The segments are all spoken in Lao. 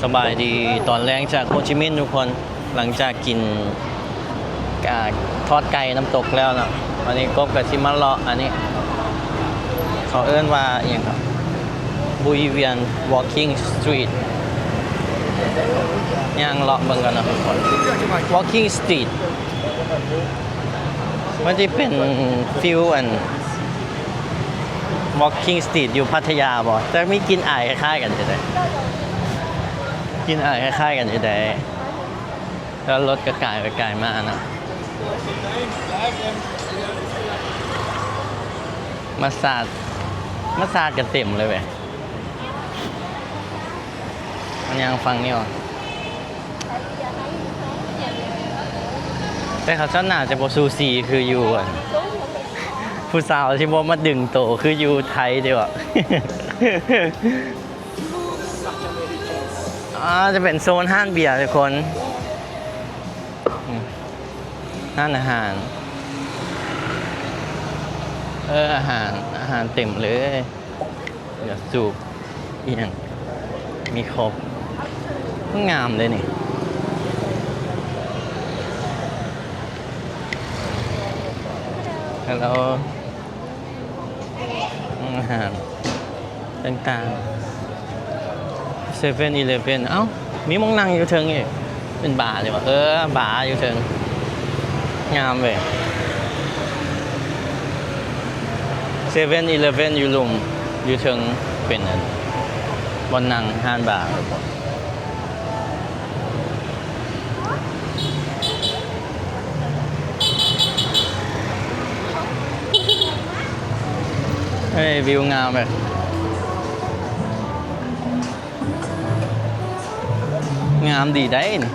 ສະບາຍດີຕອນແລງຈາກໂຮຈິມິນທຸກຄົນ. ຫຼັງຈາກກິນ ອາ ທອດໄກ່ນ້ຳຕົກແລ້ວເນາະ, ວັນນີ້ກົບກໍຊິມາເລາະອັນນີ້ ເຂົາເອີ້ນວ່າອີ່ຫຍັງກໍ Bolivian Walking Street. ຍ່າງເລາະເບິ່ງກ່ອນເນາະ Walking Street. ມັນຊິເປັນຟີລອັນ Walking Street ຢູ່ພັດທະຍາບໍ່? ແຕ່ມີກິ່ນອາຍຄ້າຍໆກັນຢູ່ເດ້, ກິ່ນອາຍຄ້າຍໆກັນຢູ່ເດ້. ແລ້ວລົດກໍກາຍໄປກາຍມາເນາະ, ມາສາດ ມາສາດກັນເຕັມເລີຍເວີຍ. ມັນຍ່າງຝັ່ງນີ້ຫວາ? ແຕ່ເຂົາເຈົ້າໜ້າຈະບໍ່ສູສີຄືຢູ່ ອັນ ຜູ້ສາວຊິບໍ່ມາດຶງໂຕຄືຢູ່ໄທເດ້ຫວາ? ອາ ຈະເປັນໂຊນຮ້ານເບຍທຸກຄົນ, ອືມ ຮ້ານອາຫານ ເອີ ອາຫານ ອາຫານເຕັມເລີຍ. ຢາກສູບອີ່ຫຍັງມີຄົບ, ງາມເດ້ນີ້. ແລ້ວອາຫານຕ່າງໆ ເຊເວັນອີເລເວັນ ເອົ້າ ມີໝ່ອງນັ່ງຢູ່ເທິງອີກ, ເປັນບາຢູ່ຫວາ? ເອີ ບາຢູ່ເທິງ ງາມເວີຍ. ເຊເວັນອີເລເວັນຢູ່ລຸ່ມ ຢູ່ເທິງເປັນອັນ ບ່ອນນັ່ງຮ້ານບາ. ເອີຍ ວິວງາມເວີຍ. ງາມດີໄດ໋ນີ້.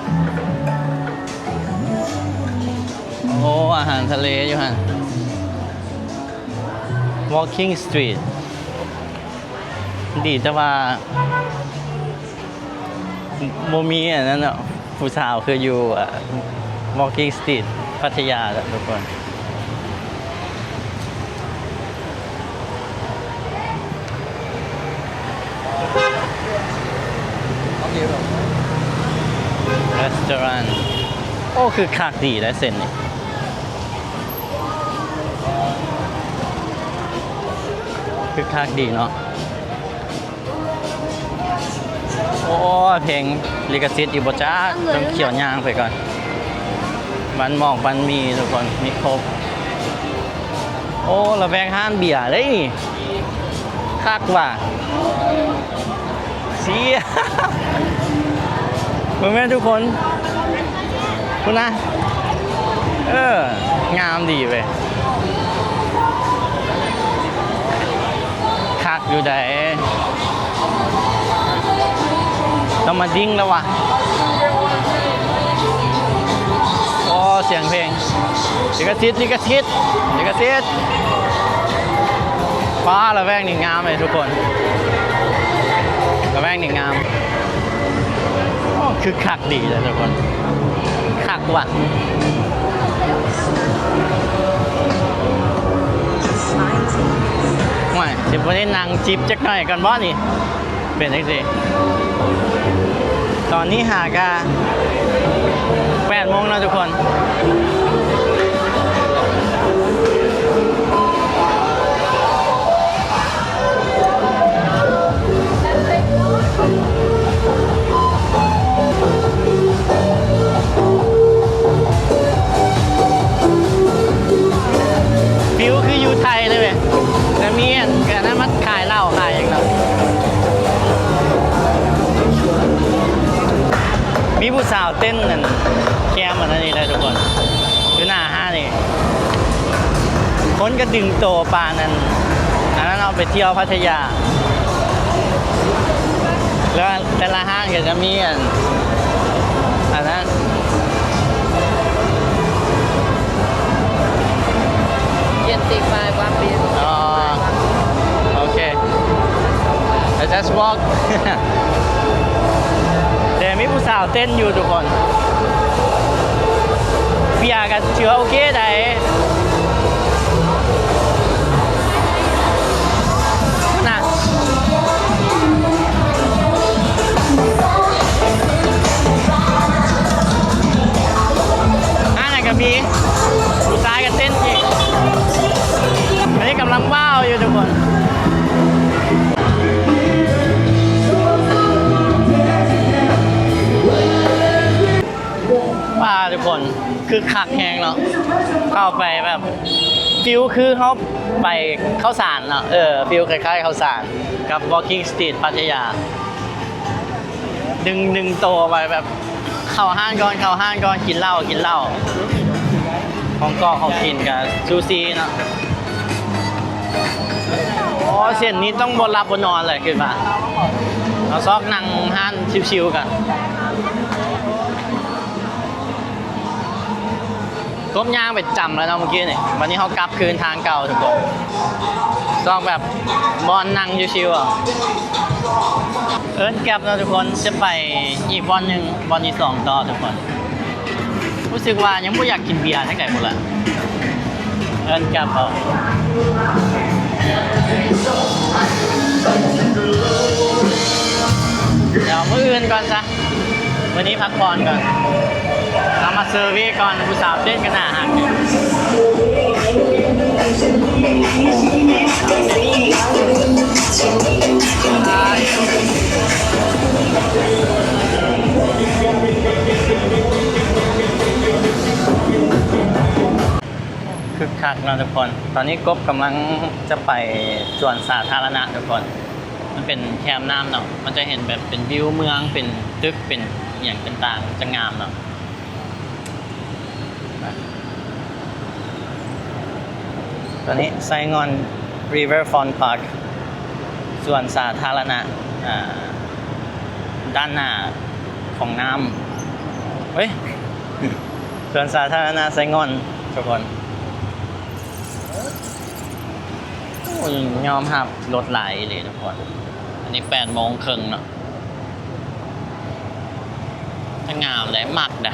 ໂອ້ ອາຫານທະເລຢູ່ຫັ້ນ. Walking Street ດີແຕ່ວ່າ ບໍ່ມີອັນນັ້ນເນາະ ຜູ້ສາວຄືຢູ່ Walking Street ພັດທະຍາແຫຼະທຸກຄົນ. Restaurant ໂອ້ ຄຶກຄັກດີເດ້ເສັ້ນນີ້ ຄຶກຄັກດີເນາະ. ໂອ້ ເພງລິຂະສິດຢູ່ບໍ່ຈັກ ຕ້ອງຂ້ຽວຍ່າງໄປກ່ອນ. ບັ້ນໝອກບັ້ນໝີ່ທຸກຄົນ ມີຄົບ. ໂອ້ ລະແວກຮ້ານເບຍເດ້ ຄັກວ່າ ເຊຍ ເບິ່ງແມ່ນທຸກຄົນ. ພຸ້ນນະ ເອີ ງາມດີເວີຍ ຄັກຢູ່ໃດ໋. ຕ້ອງມາດິ້ງແລ້ວຫວາ? ໂອ້ ສຽງເພງ ລິຂະສິດ ລິຂະສິດ ລິຂະສິດ. ປ້າ ລະແວກນີ້ງາມເລີຍທຸກຄົນ ລະແວກນີ້ງາມ. ໂອ້ ຄຶກຄັກດີເລີຍທຸກຄົນ ຄັກວ່າ. ໂອ້ຍ ຊິບໍ່ໄດ້ນັ່ງຈິບຈັກໜ້ອຍກ່ອນບໍ່ນີ້? ເປັນຈັ່ງຊີ້ ຕອນນີ້ຫາກະແປດໂມງເນາະທຸກຄົນ. ວິວຄືຢູ່ໄທເລີຍເວີຍ ແລ້ວມີອັນ ອັນນັ້ນມາຂາຍເຫຼົ້າຂາຍຫຍັງເນາະ. ມີຜູ້ສາວເຕັ້ນອັນ ແຄມອັນນັ້ນນີ້ໄດ້ທຸກຄົນ ຢູ່ໜ້າຮ້ານນີ້ ຄົນກໍດຶງໂຕປານນັ້ນ ອັນນັ້ນເອົາໄປທ່ຽວພັດທະຍາ ແລ້ວແຕ່ລະຮ້ານກໍຈະມີອັນ ອັນນັ້ນ Twenty-five rupees. ອໍ ໂອເຄ I just walk. ແຕ່ມີຜູ້ສາວເຕັ້ນຢູ່ທຸກຄົນ ເບຍກໍຖືວ່າໂອເຄໄດ໋ ນະ. ຄຶກຄັກແຮງເນາະ ເຂົ້າໄປແບບ ຟີລຄືເຮົາໄປເຂົ້າສານເນາະ ເອີ ຟີລຄ້າຍໆເຂົ້າສານ ກັບ Walking Street ພັດທະຍາ ດຶງ ດຶງໂຕໄປແບບ ເຂົ້າຮ້ານກ່ອນ ເຂົ້າຮ້ານກ່ອນ ກິນເຫຼົ້າ ກິນເຫຼົ້າ ຂອງກອກຂອງກິນກະຊູຊີເນາະ. ໂອ້ ເສັ້ນນີ້ຕ້ອງບໍ່ຫຼັບບໍ່ນອນເລີຍ ຄິດວ່າ ເຮົາຊອກນັ່ງຮ້ານຊິວໆກັນ. ກົບຍ່າງໄປຈຳແລ້ວເນາະມື້ກີ້ນີ້ ບັດນີ້ເຮົາກັບຄືນທາງເກົ່າທຸກຄົນ ຊອກແບບບ່ອນນັ່ງຊິວໆ ເອີ້ນແກັບເນາະທຸກຄົນ ຈະໄປອີກບ່ອນໜຶ່ງ ບ່ອນທີສອງຕໍ່ທຸກຄົນ. ຮູ້ສຶກວ່າຍັງບໍ່ຢາກກິນເບຍຈັ່ງໃດພຸ້ນລະ ເອີ້ນແກັບເອົາ. ດຽວມື້ອື່ນກ່ອນຊະ ມື້ນີ້ພັກຜ່ອນກ່ອນ ເອົາມາເຊີເວກ່ອນ ຜູ້ສາວເຕັ້ນກະໜ້າຮັກ. ຄຶກຄັກເນາະທຸກຄົນ ຕອນນີ້ກົບກຳລັງຈະໄປສວນສາທາລະນະທຸກຄົນ ມັນເປັນແຄມນ້ຳເນາະ ມັນຈະເຫັນແບບເປັນວິວເມືອງ ເປັນຕຶກ ເປັນອີ່ຫຍັງຕ່າງໆ ຈະງາມເນາະ. ຕອນນີ້ Saigon Riverfront Park ສວນສາທາລະນະ ອ່າ ດ້ານໜ້າຂອງນ້ຳ ເອີຍ ສວນສາທາລະນະໄຊງ່ອນທຸກຄົນ. ໂອ້ຍ ຍອມຮັບລົດຫຼາຍອີ່ຫຼີທຸກຄົນ ອັນນີ້ແປດໂມງເຄິ່ງເນາະ. ແຕ່ງາມເດ້ ມັກເດ້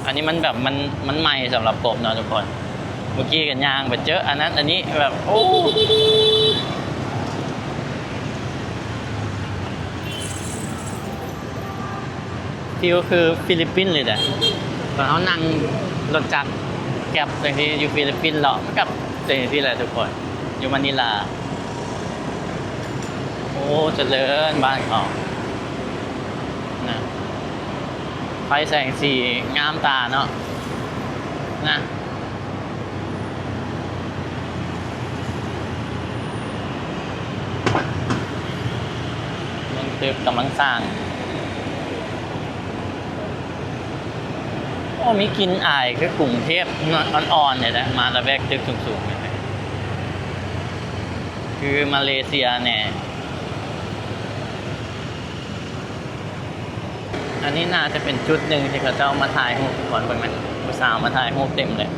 ອັນນີ້ມັນແບບ ມັນ ມັນໃໝ່ສຳລັບກົບເນາະທຸກຄົນ. ເມື່ອກີ້ກໍຍ່າງໄປເຈີອັນນັ້ນອັນນີ້ ແບບ ໂອ້ ຟີລຄືຟີລິບປິນເລີຍເດ້ ຕອນເຮົານັ່ງລົດຈັກແກັບຈັ່ງຊີ້ຢູ່ຟີລິບປິນເນາະ ມັນກໍເປັນຈັ່ງຊີ້ແຫຼະທຸກຄົນ ຢູ່ມານີລາ. ໂອ້ ຈະເລີນບ້ານເຂົານະ ໄຟແສງສີງາມຕາເນາະນະ ເບິ່ງຕຶກກຳລັງສ້າງ. ໂອ້ ມີກິ່ນອາຍຄືກຸງເທບ ອ່ອນໆ ນີ້ແຫຼະ ມາລະແວກຕຶກສູງໆ ນີ້ແຫຼະ ຄືມາເລເຊຍແດ່. ອັນນີ້ໜ້າຈະເປັນຈຸດໜຶ່ງທີ່ເຂົາເຈົ້າມາຖ່າຍຮູບກ່ອນ ເບິ່ງນະ ຜູ້ສາວມາຖ່າຍຮູບເຕັມເລີຍ.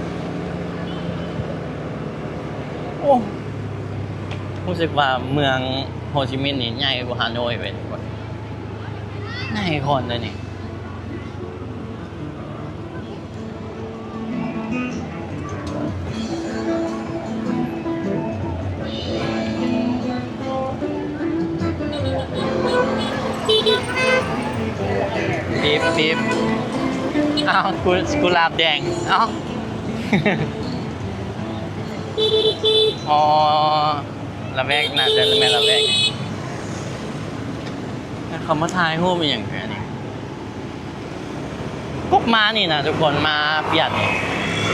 ໂອ້ ຮູ້ສຶກວ່າເມືອງໂຮຈິມິນນີ້ໃຫຍ່ກວ່າຮາໂນ້ຍເວີຍ ໃຫຍ່ກ່ອນເລີຍນີ້. ປີບ ປີບ ອ້າວ ກຸ ກຸຫຼາບແດງ ເອົ້າ ອໍ ລະແວກ ໜ້າຈະແມ່ນລະແວກ ເຂົາມາຖ່າຍຮູບອີ່ຫຍັງແທ້ນີ້? ກົບມານີ້ນະທຸກຄົນ ມາປຽນນີ້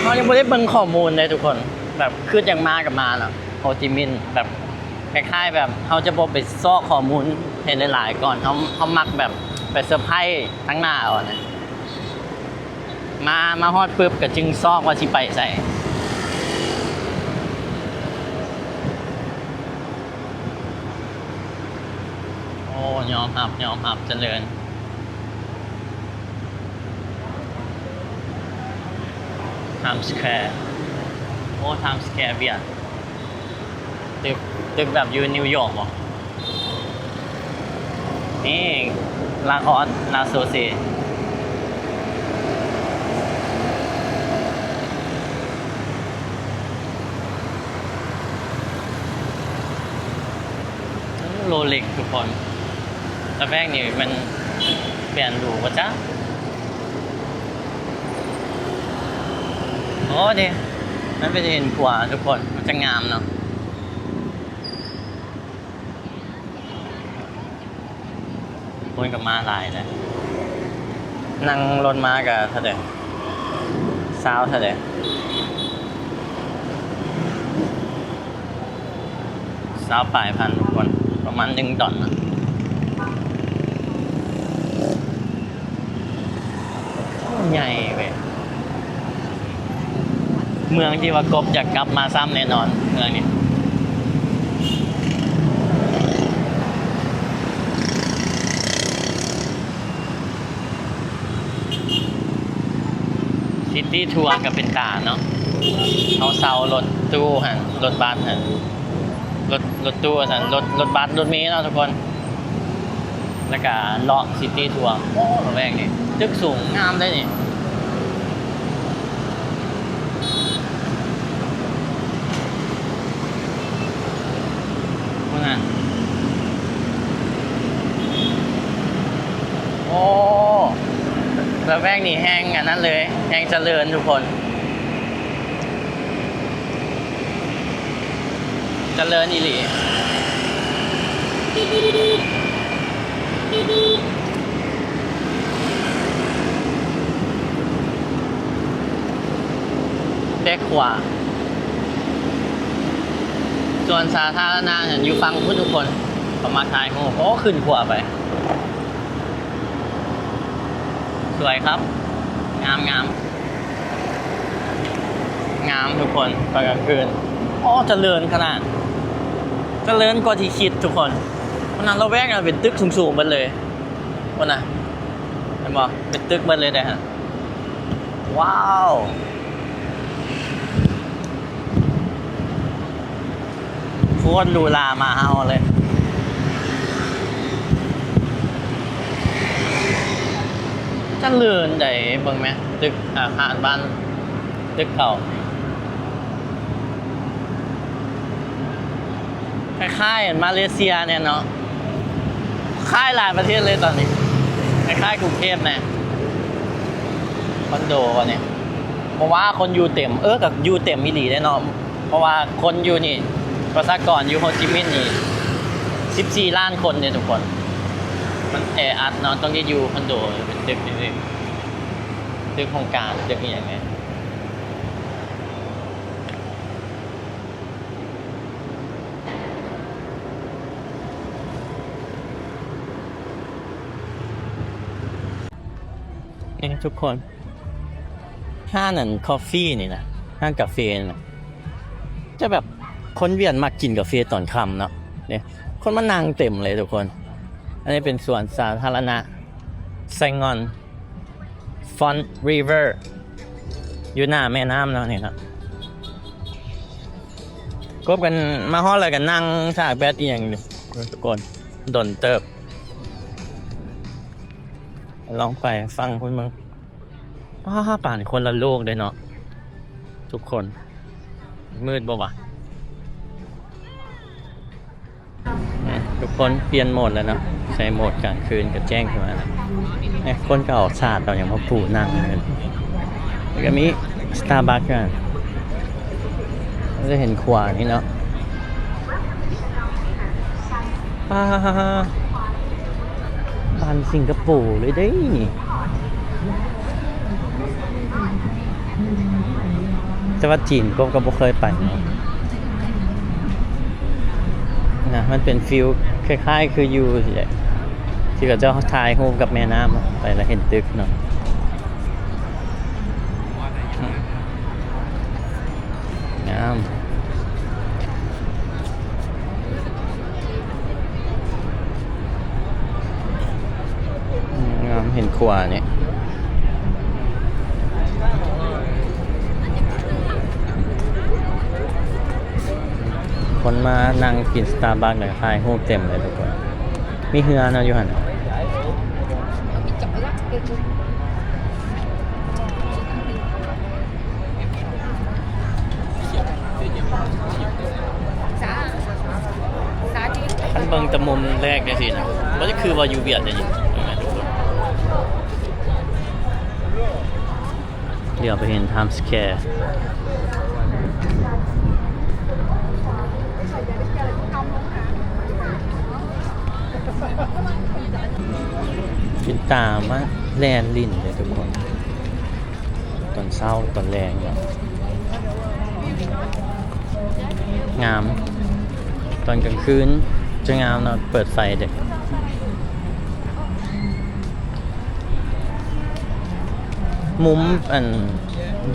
ເຮົາຍັງບໍ່ໄດ້ເບິ່ງຂໍ້ມູນເດ້ທຸກຄົນ ແບບຄຶດຢາກມາກໍມາເນາະ ໂຮຈິມິນ ແບບຄ້າຍໆ ແບບເຮົາຈະບໍ່ໄປຊອກຂໍ້ມູນໃຫ້ຫຼາຍໆກ່ອນ ເຮົາ ເຮົາມັກແບບໄປເຊີໄພທາງໜ້າເອົານະ ມາ ມາຮອດປຶບກໍຈຶ່ງຊອກວ່າຊິໄປໃສ. ໂອ້ ຍອມຮັບ ຍອມຮັບ ຈະເລີນ. Times Square ໂອ້ Times Square ວຽດ ຕຶກ ຕຶກແບບຢູ່ນິວຢອກບໍ? ນີ້ ລາຄອສ ລາໂຊເຊ ໂລເລັກທຸກຄົນ ລະແວກນີ້ແມ່ນແບຣນຫຼູບໍ່ຈັກ. ໂອ້ເດ ມັນເປັນຫີນຂົວທຸກຄົນ ມັນຈະງາມເນາະ. ຄົນກໍມາຫຼາຍແຫຼະ ນັ່ງລົດມາກໍເທົ່າໃດ ຊາວເທົ່າໃດ? ຊາວປາຍພັນທຸກຄົນ ປະມານໜຶ່ງດອນນະ. ໃຫຍ່ເວີຍ ເມືອງທີ່ວ່າກົບຢາກກັບມາຊ້ຳແນ່ນອນ ເມືອງນີ້. ຊິຕີ້ທົວກະເປັນຕາເນາະ ເຮົາເຊົ່າລົດຕູ້ຫັ້ນ ລົດບັສຫັ້ນ ລົດ ລົດຕູ້ວ່າຊັ້ນ ລົດ ລົດບັສ ລົດເມເນາະທຸກຄົນ ແລ້ວກະເລາະຊິຕີ້ທົວ. ໂອ້ ລະແວກນີ້ຕຶກສູງງາມເດ້ນີ້. ພຸ້ນນະ ໂອ້ ລະແວກນີ້ແຮ່ງອັນນັ້ນເລີຍ ແຮ່ງຈະເລີນທຸກຄົນ ຈະເລີນອີ່ຫຼີ. ແບກຂວາ ສວນສາທາລະນະນັ້ນຢູ່ຝັ່ງພຸ້ນທຸກຄົນ ເຂົາມາຖ່າຍຮູບ. ໂອ້ ຂຶ້ນຂົວໄປ ສວຍຄັບ ງາມໆ ງາມທຸກຄົນ ຕອນກາງຄືນ. ໂອ້ ຈະເລີນຂະໜາດ ຈະເລີນກວ່າທີ່ຄິດທຸກຄົນ. ອັນນັ້ນລະແວກນັ້ນເປັນຕຶກສູງໆເບິດເລີຍ ພຸ້ນນະ ເຫັນບໍ່ ເປັນຕຶກເບິດເລີຍເດ້ຫັ້ນ. ວ້າວ ໂຄດຫຼູຫຼາມາເຮົາເລີຍ ຈະເລີນໃດ໋. ເບິ່ງແມ ຕຶກອາຄານບ້ານ ຕຶກເກົ່າ ຄ້າຍໆມາເລເຊຍແນ່ເນາະ ຄ້າຍຫຼາຍປະເທດເລີຍຕອນນີ້ ຄ້າຍໆກຸງເທບແນ່ ຄອນໂດນີ້ ເພາະວ່າຄົນຢູ່ເຕັມ ເອີ ກະຢູ່ເຕັມອີ່ຫຼີເດ້ເນາະ ເພາະວ່າຄົນຢູ່ນີ້ ປະຊາກອນຢູ່ໂຮຈິມິນນີ້ສິບສີ່ລ້ານຄົນເດ້ທຸກຄົນ. ມັນແອອັດເນາະ ຕ້ອງໄດ້ຢູ່ຄອນໂດ ເປັນຕຶກ ເປັນຕຶກ ຕຶກໂຮງການ ຕຶກອີ່ຫຍັງນີ້. ນີ້ທຸກຄົນ ຮ້ານອັນຄອບຟີນີ້ນະ ຮ້ານກາເຟນີ້ນະ ຈະແບບຄົນຫວຽດມັກກິນກາເຟຕອນຄ່ຳເນາະ ນີ້ ຄົນມານັ່ງເຕັມເລີຍທຸກຄົນ. ອັນນີ້ເປັນສວນສາທາລະນະ Saigon Front River ຢູ່ໜ້າແມ່ນ້ຳເນາະ ນີ້ເນາະ. ກົບກັນມາຮອດແລ້ວກະນັ່ງຖາແປັດອີ່ຫຍັງຢູ່ທຸກຄົນ ດົນເຕີບ. ລອງໄປຝັ່ງພຸ້ນເບິ່ງ ປ້າ ປານຄົນລະໂລກເດ້ເນາະທຸກຄົນ. ມືດບໍ່ວະ? ນີ້ທຸກຄົນ ປ່ຽນໂໝດແລ້ວເນາະ ໃສ່ໂໝດກາງຄືນກະແຈ້ງຂຶ້ນມາແລ້ວ. ນີ້ຄົນກະເອົາສາດເອົາຫຍັງມາປູນັ່ງ ແລ້ວກະມີ Starbucks ນະ ຈະເຫັນຂວານີ້ເນາະ. ປາ ບ້ານສິງກະໂປເລີຍເດ້ນີ້ ແຕ່ວ່າຈີນກໍ ກໍບໍ່ເຄີຍໄປເນາະ ນະ ມັນເປັນຟີລຄ້າຍໆຄືຢູ່ ທີ່ເຂົາເຈົ້າຖ່າຍຮູບກັບແມ່ນ້ຳ ໄປແລ້ວເຫັນຕຶກເນາະ. ງາມ ງາມ ເຫັນຂົວນີ້ ຄົນມານັ່ງກິນ Starbucks ແລ້ວຖ່າຍຮູບເຕັມເລີຍທຸກຄົນ. ມີເຮືອເນາະຢູ່ຫັ້ນ. ຄັນເບິ່ງແຕ່ມຸມແລກຈັ່ງຊີ້ນະ ບໍ່ໄດ້ຄືວ່າຢູ່ຫວຽດເດ້ນີ້. ດຽວໄປເຫັນ Times Square ເປັນຕາມາແລ່ນຫຼິ້ນເດ້ທຸກຄົນ. ຕອນ ເຊົ້າຕອນແລງເນາະ ງາມ ຕອນກາງຄືນຈະງາມເນາະ ເປີດໄຟເດ້. ມຸມອັນ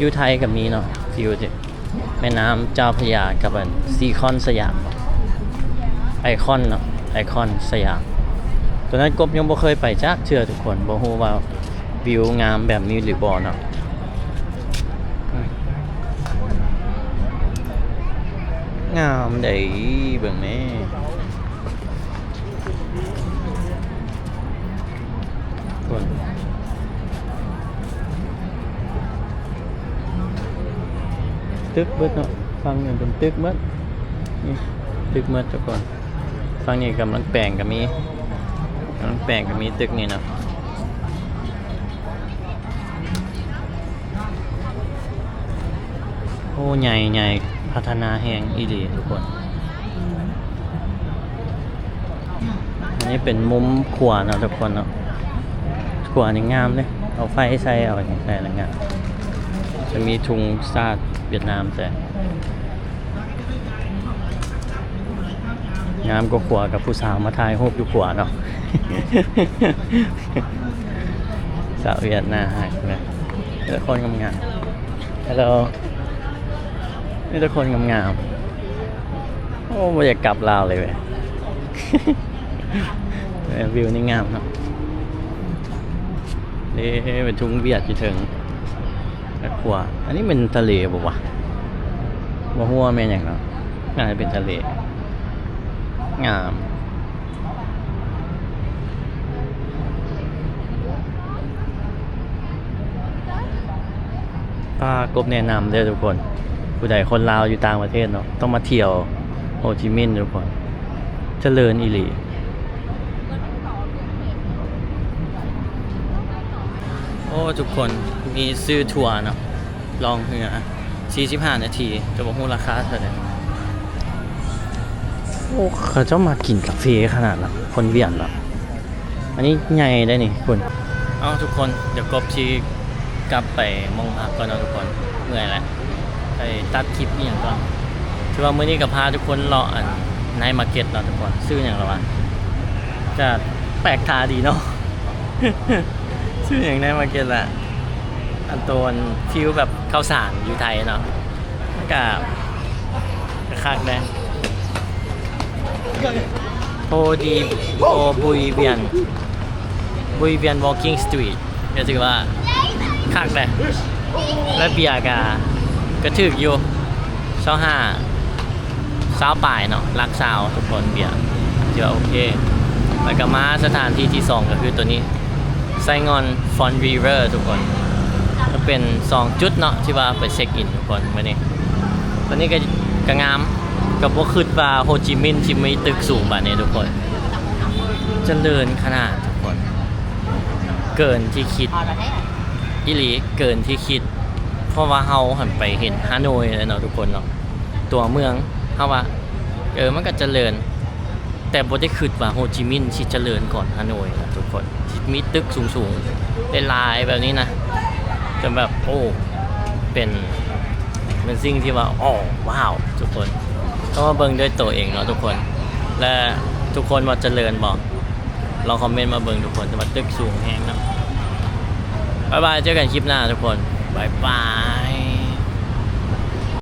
ຢູ່ໄທກໍມີເນາະ ວິວທີ່ ແມ່ນ້ຳເຈົ້າພະຍາກັບອັນຊີຄອນສະຫຍາມ ໄອຄອນເນາະ ໄອຄອນສະຫຍາມ. ຕອນນັ້ນກົບຍັງບໍ່ເຄີຍໄປຈັກເທື່ອທຸກຄົນ ບໍ່ຮູ້ວ່າວິວງາມແບບນີ້ຫຼືບໍ່ເນາະ. ງາມເດ້ ເບິ່ງແມ້. ຄົນ ຕຶກເບິດເນາະ ຝັ່ງນີ້ເປັນຕຶກເບິດ ນີ້ຕຶກເບິດທຸກຄົນ. ຝັ່ງນີ້ກຳລັງແປງກໍມີ ກຳລັງແປງກໍມີຕຶກນີ້ເນາະ. ໂອ້ ໃຫຍ່ໆ ພັດທະນາແຮງອີ່ຫຼີທຸກຄົນ. ອັນນີ້ເປັນມຸມຄົວເນາະທຸກຄົນເນາະ ຄົວນີ້ງາມເດ້ ເອົາໄຟໃສ່ ເອົາຫຍັງໃສ່ແລ້ວງາມ. ຈະມີທຸງຊາດຫວຽດນາມໃສ່ ງາມກວ່າຂົວ ກັບຜູ້ສາວມາຖ່າຍຮູບຢູ່ຂົວເນາະ. ສາວຫວຽດນາມຮັກນະ ມີແຕ່ຄົນງາມໆ. ຮັລໂຫຼ ມີແຕ່ຄົນງາມໆ. ໂອ້ ບໍ່ຢາກກັບລາວເລີຍເວີຍ. ເອີ ວິວນີ້ງາມເນາະ ເດ້ ເປັນທຸງຫວຽດຢູ່ເທິງ. ແລະຂົວ ອັນນີ້ແມ່ນທະເລບໍ່ວະ? ບໍ່ຮູ້ວ່າແມ່ນຫຍັງເນາະ ໜ້າຈະເປັນທະເລ. ງາມ ພາກົບແນະນຳເດີ້ທຸກຄົນ ຜູ້ໃດຄົນລາວຢູ່ຕ່າງປະເທດເນາະ ຕ້ອງມາທ່ຽວໂຮຈິມິນທຸກຄົນ ຈະເລີນອີ່ຫຼີ. ໂອ້ ທຸກຄົນ ມີຊື້ທົວເນາະ ລ່ອງເຮືອ ສີ່ສິບຫ້ານາທີ ແຕ່ບໍ່ຮູ້ລາຄາເທົ່າໃດ. ໂອ້ ເຂົາເຈົ້າມັກກິນກາເຟຂະໜາດນະ ຄົນຫວຽດນາມ. ອັນນີ້ໃຫຍ່ໄດ໋ນີ້ຄຸນ. ເອົ້າ ທຸກຄົນ ດຽວກົບຊິກັບໄປໝ່ອງພັກກ່ອນເນາະທຸກຄົນ ເມື່ອຍແລ້ວ ໄປຕັດຄລິບອີ່ຫຍັງກ່ອນ. ຖືວ່າມື້ນີ້ກໍພາທຸກຄົນເລາະອັນໄນມາເກັດເນາະທຸກຄົນ. ຊື່ຫຍັງລະວະ? ກະແປກຕາດີເນາະ ຊື່ຫຍັງໄນມາເກັດລະ ອັນໂຕນຟິວແບບເຂົ້າສານຢູ່ໄທເນາະ. ມັນກະ ກະຄັກເດ້ ໂພດີ ໂພບຸຍວຽນ ບຸຍວຽນ ວອລກິ້ງສະຕຣີດ ກໍຖືວ່າຄັກເດ້ ແລະເບຍກະ ກະຖືກຢູ່ ຊາວຫ້າ ຊາວປາຍເນາະ ຫຼັກຊາວທຸກຄົນ ເບຍ ຖືວ່າໂອເຄ. ແລ້ວກໍມາສະຖານທີ່ທີສອງ ກໍຄືໂຕນີ້ ໄຊງ່ອນ ຟອນຣີເວີ ທຸກຄົນ ກໍເປັນສອງຈຸດເນາະ ທີ່ວ່າໄປເຊັກອິນທຸກຄົນມື້ນີ້. ຕອນນີ້ກໍ ກໍງາມ ກໍບໍ່ຄິດວ່າໂຮຈິມິນຊິມີຕຶກສູງປານນີ້ທຸກຄົນ ຈະເລີນຂະໜາດທຸກຄົນ ເກີນທີ່ຄິດ ອີ່ຫຼີ ເກີນທີ່ຄິດ ເພາະວ່າເຮົາຫັ້ນໄປເຫັນຮາໂນຍແລ້ວເນາະທຸກຄົນເນາະ ຕົວເມືອງ ເຮົາວ່າ ເອີ ມັນກໍຈະເລີນ ແຕ່ບໍ່ໄດ້ຄິດວ່າໂຮຈິມິນຊິຈະເລີນກ່ອນຮາໂນຍນະທຸກຄົນ ຊິມີຕຶກສູງໆ ຫຼາຍໆ ແບບນີ້ນະ ຈົນແບບ ໂອ້ ເປັນ ເປັນສິ່ງທີ່ວ່າ ໂອ້ ວ້າວ ທຸກຄົນ ຕ້ອງມາເບິ່ງດ້ວຍໂຕເອງເນາະທຸກຄົນ. ແລະ ທຸກຄົນວ່າຈະເລີນບໍ່? ລອງຄອມເມັນມາເບິ່ງທຸກຄົນ ແຕ່ວ່າຕຶກສູງແຮງເນາະ. ບາຍບາຍ ເຈີກັນຄລິບໜ້າທຸກຄົນ ບາຍບາຍ.